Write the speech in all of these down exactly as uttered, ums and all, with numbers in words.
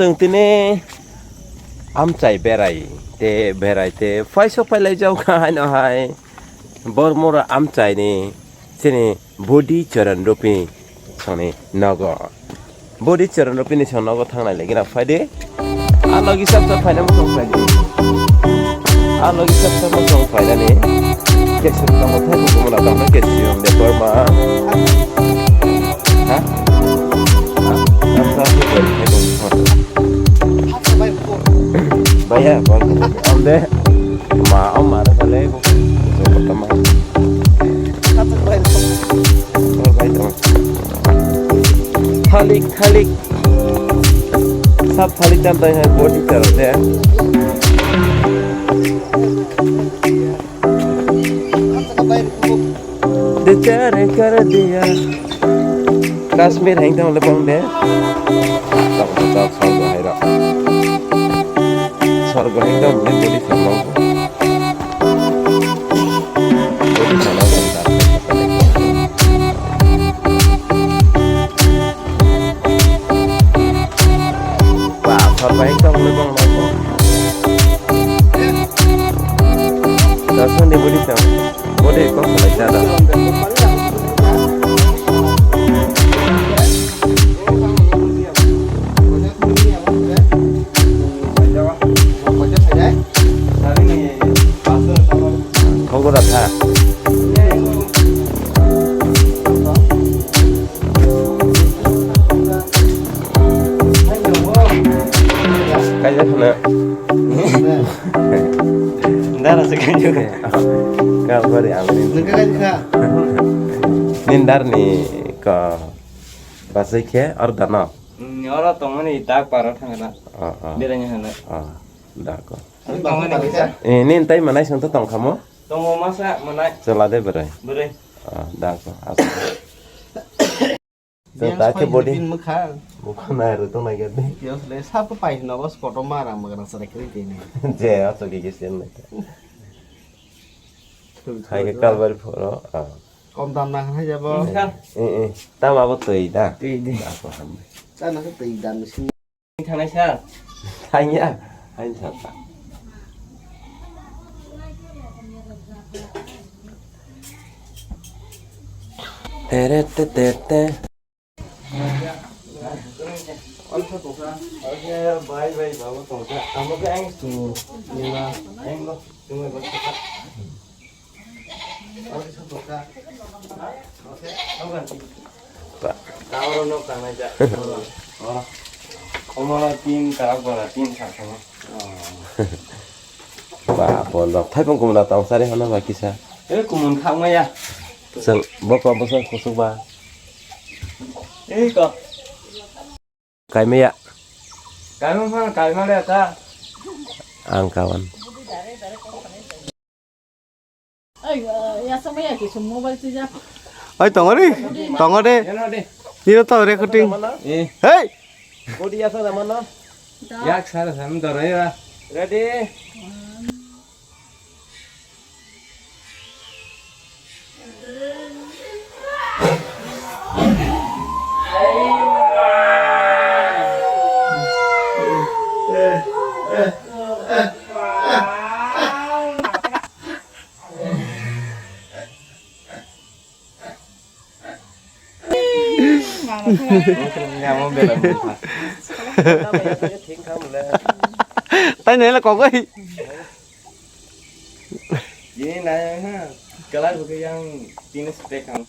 Chwng tini amchai berai te berai te phaiso phailaijak kha haino hai Bormura amchaini chini Bodhi Charan Rupi songni nogo. Bodhi Charan Rupi ni song nogo thangnai lagi na phaidi. A logi sab sab phaina muchung phaidi. A logi sab sab muchung phainani. Kesu tongo thai bukumu na tongna kesu de Borma. Ha? Ha? Amsa se bol thai bukumu. Baya, bol. Amde. Ma, om ma, na sale. Bol, bol, ma. Bol, bol, ma. Thalik, thalik. Sab thalik tam tai hai body chalo de. De chare kar diya. Kashmir hai tam le bang de. Tak tak sorgo hai ra. Sorgo hai tam le body chalo. Body chalo. Ba, sor bai tong le bang nang. Dasan di body tong. Body kok salai jada. Kau berat ha. Kaya khana. Dara se kaya. Ka bari amri. Nindar ni ka basai khe or dano. Oro tongmani dak paro thangna. Ah, ah. Berani hana. Ah, dak. Tongmani bisa. Eh, nin tai manai song to tong khamo? Tongo masa manai. Chwla de bwrwi. Bwrwi. Ah, da ko, asa. To ta ke body. Bin mukha. Mukha na ru to na gadi. Yo le sab ko pai no bas koto mara magra sare kri tini. Je, aso ki kisen na. Hai ke kalbari phoro. Ah. Kom dam na hai jabo. Eh, eh. Tam abo twi da. Twi di. Da ko ham. Ta na twi dam sin. Thangnai sir. Thangya. Hain sir. Tere te te te. Bai bai babu tongkha. Amo ke ang tu. Nima. Ang lo. Tumai bos. Ba, bon rok thai pung kumna tong sari hana ba kisa. Eh, kumun khak maya. Seng, boko bosong kusuk ba. Eh, ko. Kaimaya. Kaimang phano kaimale ta. Ang kawan. Ai, ya sama ya ke mobile tu ja. Ai, tongori, tongori. Nino to recording. Eh. Hey. Body asa mana? Yak sara sam dorai ba. Ready. Tai nai la kok oi. Ye nai ha. Kalar bukhe yang tini stek ang.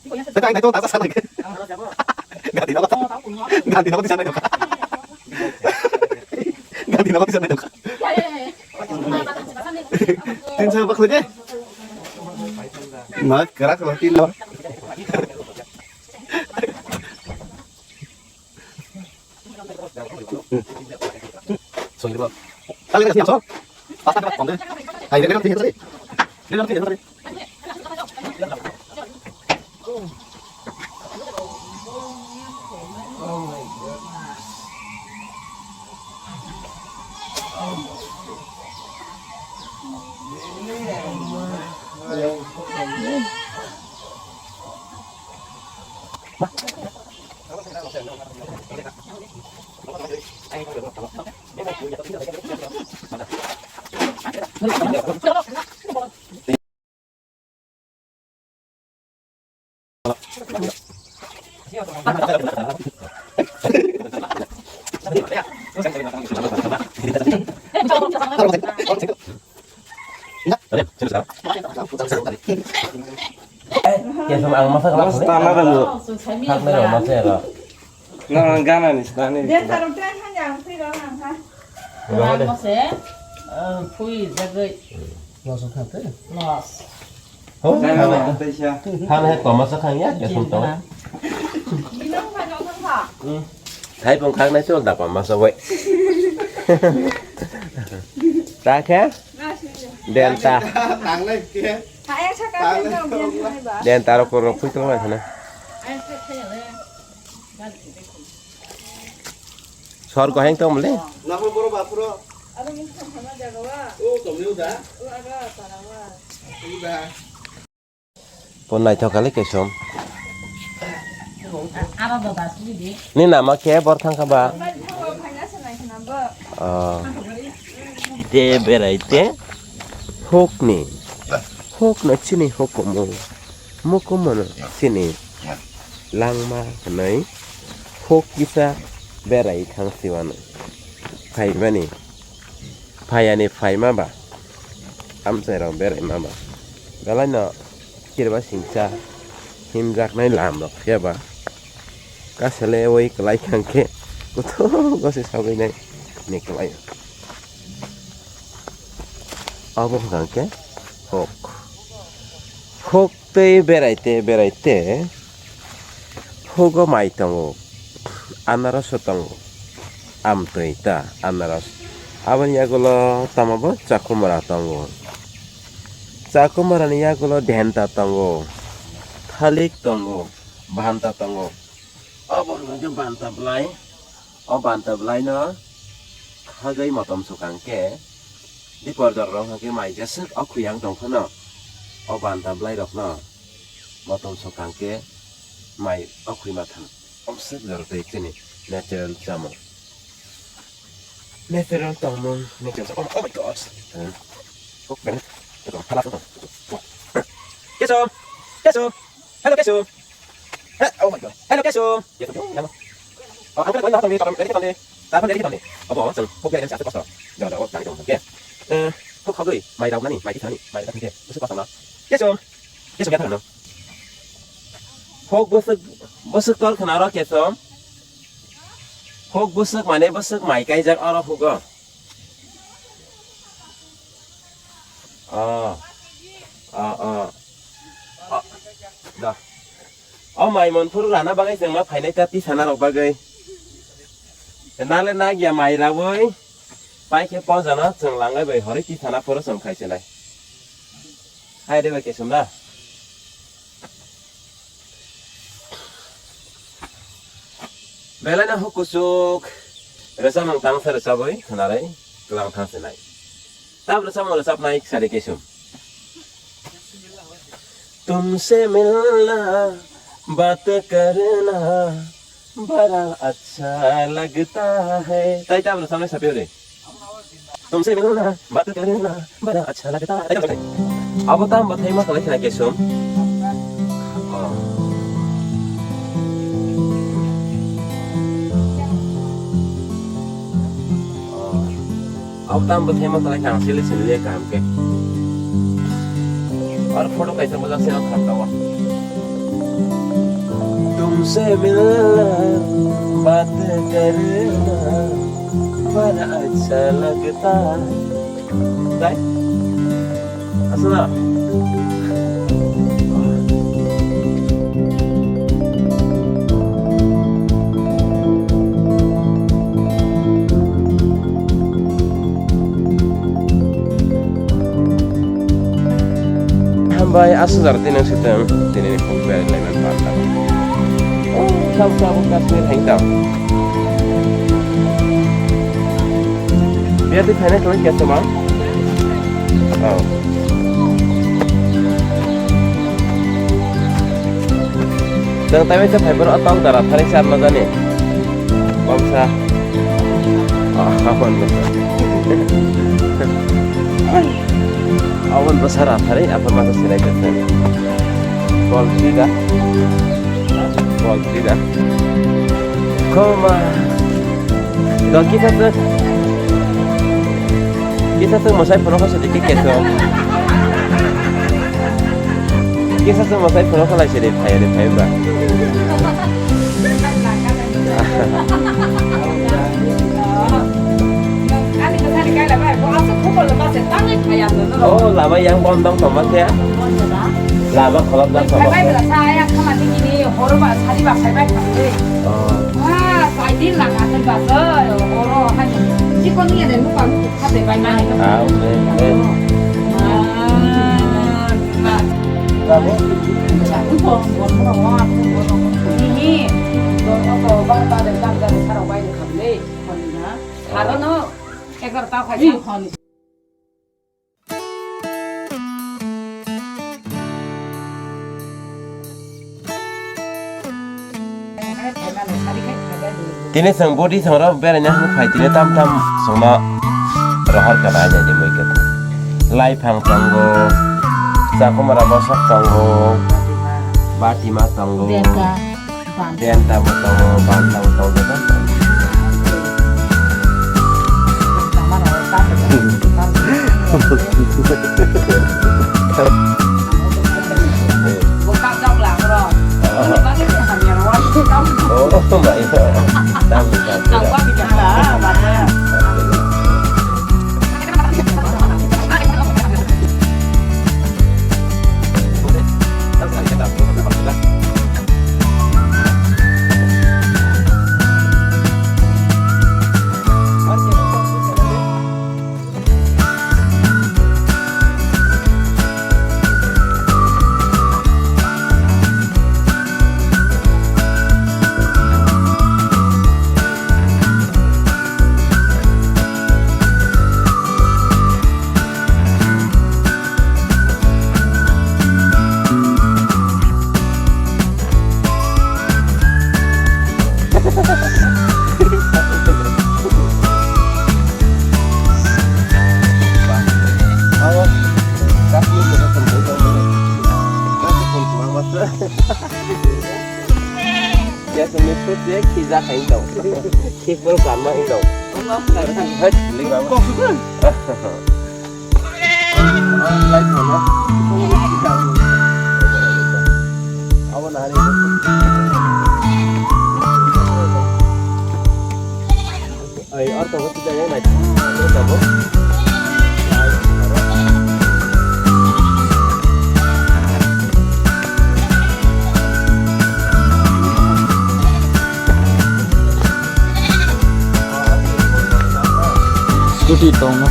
Teka, ini tuh tak salah. Ganti nama. Ganti nama di sana dong. Ganti nama di sana dong. Tin sama bakal deh. Mat kerak kalau tin. Kesom ang masa kelak. Masa tanah kan, Bu? Haknai rok masa ya, kak? Nang gana ni sani. Dia taruh dia hanya ang tui rong ang ha. Rong masa, eh, pui jagai. Los kha te? Los. Ho, nang gana ni taisa. Than hai koma sa khang ya, ya sum tong. Binong kha jong kha. Thai pung khang nai chol da koma sa wai. Ta kha? Denta. Tanglai ke. Denta rok korok pui tong lai khana. Sor go heng tong mole. Namo boro bapuro. O tomliu da. Uda. Pon naithok kali kesom. Ni nama khe bor thang kha ba? Oh. De berai te hokni, hokno chini hokomo, mokomono chini langma hwnwi hok kisa berai thang siwano. Phaimani, phayani phaima ba, amchairok berai ma ba. Belaino Kirba singcha himjaknai lam rok phiya ba kasale oi kwlai khang khe kuthuk gosi sagwi nai ni kwlai. Abo hwnkha khe hok. Hok tei berai te berai te hugo mai tongo, anaroso tongo. Amtwi ta anaros. Aboni yagulo tamo bo chakumara tongo. Chakumara ni yagulo dhenta tongo, thalik tongo, banta tongo. Obo hwnkhe banta bwlai. O banta bwlai no khagwi motom swkang khe, dipor dor rok hwnkhe mai jeswk o khuyang tong phano. O banta bwlai rok no motom swkang khe mai o khuyma thang. Omswk jora twi chini natural chamung. Natural tongmung, natural. Oh, oh my God. Hmm. Oh, bang. Ito, hala ito. Kesom! Kesom! Hello, Kesom! He, oh my God. Hello, Kesom! Yes, okay. Hello. Oh, ang kena kena tadi, tadi, tadi, tadi. Tadi, tadi, tadi. Oh, boh, sel, kok dia yang satu kosong. Jangan, oh, tadi, tadi. Eh, kok kau goi? Mai rau nani, mai kita ni, mai kita ni. Musuh kosong lah. Kesom! Kesom ya, tadi, no? Hok bwswk, bwswk tor khna oro kesom. Hok bwswk mane bwswk mai kaijak oro hugo. Oh. Oh, oh. Oh. Da. O mai mon phuru rana bagwi chwng ma phainai ta tisana rok bagwi. Nale nagya mai raui. Pai khe pojano chwng langai bai hori tisana phuru chwng khaisinai. Hai de bai kesom da. Belai no huk kuchuk rwchapmung tangsa rwchabwi khwnarwi twlang thang sinai. Tab rwchapmung rwchapnai sari kesum. तुमसे मिलना बात करना बड़ा अच्छा लगता है. Tai tab rwchapnai sapyo de. तुमसे मिलना बात करना बड़ा अच्छा लगता है. Abo tam bathai ma kwlai khna kesum. Oh. Oh. Abo tam bathai ma kwlai khna sili sili kaham khe. Ar photo kaisa bujak se kham tawa. तुमसे मिलना बात करना बड़ा अच्छा लगता है. Tai? Aswk na? Hambai, aswk jar tini swtwng, tini ni kok berai lai man panda. Oh, sabo, sabo, Kashmir hai tang. Biya twi phainai kwlai khe tongma? Oh. Chwng tai waisa phai borok o tong dara thani charna jani. Bangsa. Abon bwsa. Abon bwsa rathari, aphar masa selai khe. Bol twi da. Bol twi da. Khoma. Do kisa se. Kisa se mosai phone ko sadi kike to. Kisa se mosai phone ko lai sadi phai re phai ba. Oh, lama yang bondong tongma khe? Lama kholop jak tongma khe? Oh. Ah, okay, okay. Saro no egarota khai sa. Tini chwng body chwng rok beraina hwn phai tini tam tam chwngno rohor kana aina di mui khe. Laiphang tongo, chakumara bosok tongo, batima tongo. Denta bo tongo, banta bo tongo, joto tongo. Oh, my God. Ya, sini tu dia kija kain tau. Kibul kama ini tau. Hai, ini kama. Ai, orto bo tida yang nai. Orto bo. Scooty tongma,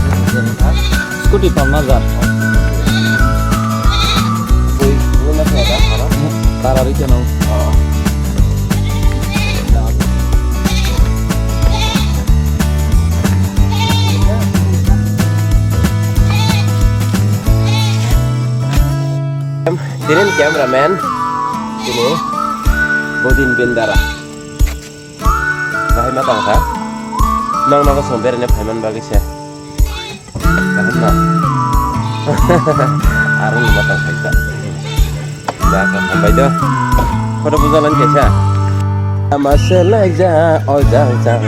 scooty tongma jar. Tara rikeno. Tini cameraman, tini Bodin Bindara. Bahai ma tang kha? Nang nogo song berene phaiman bagwi se. Kaham na? Arung ma tang kha. Da ka hambai do. Photo bujalan kaisa. Ama selai ja o jang jang.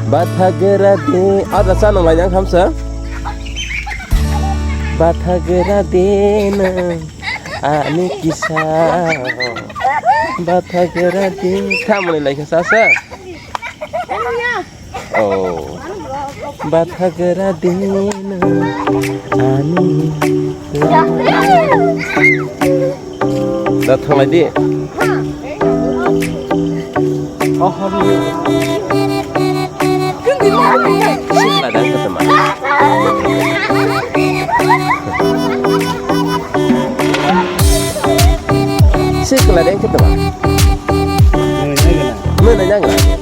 Bathagra di. Ada sa nang lai jang khamsa. Bathagra di na. Ani kisa bathagra di thamani laikha sasa. Oh, bathagra di na ani. Da thanglai di. Oh, hori. Sikla dang khe tama. Sikla dang khe tama. Mwnai nang la.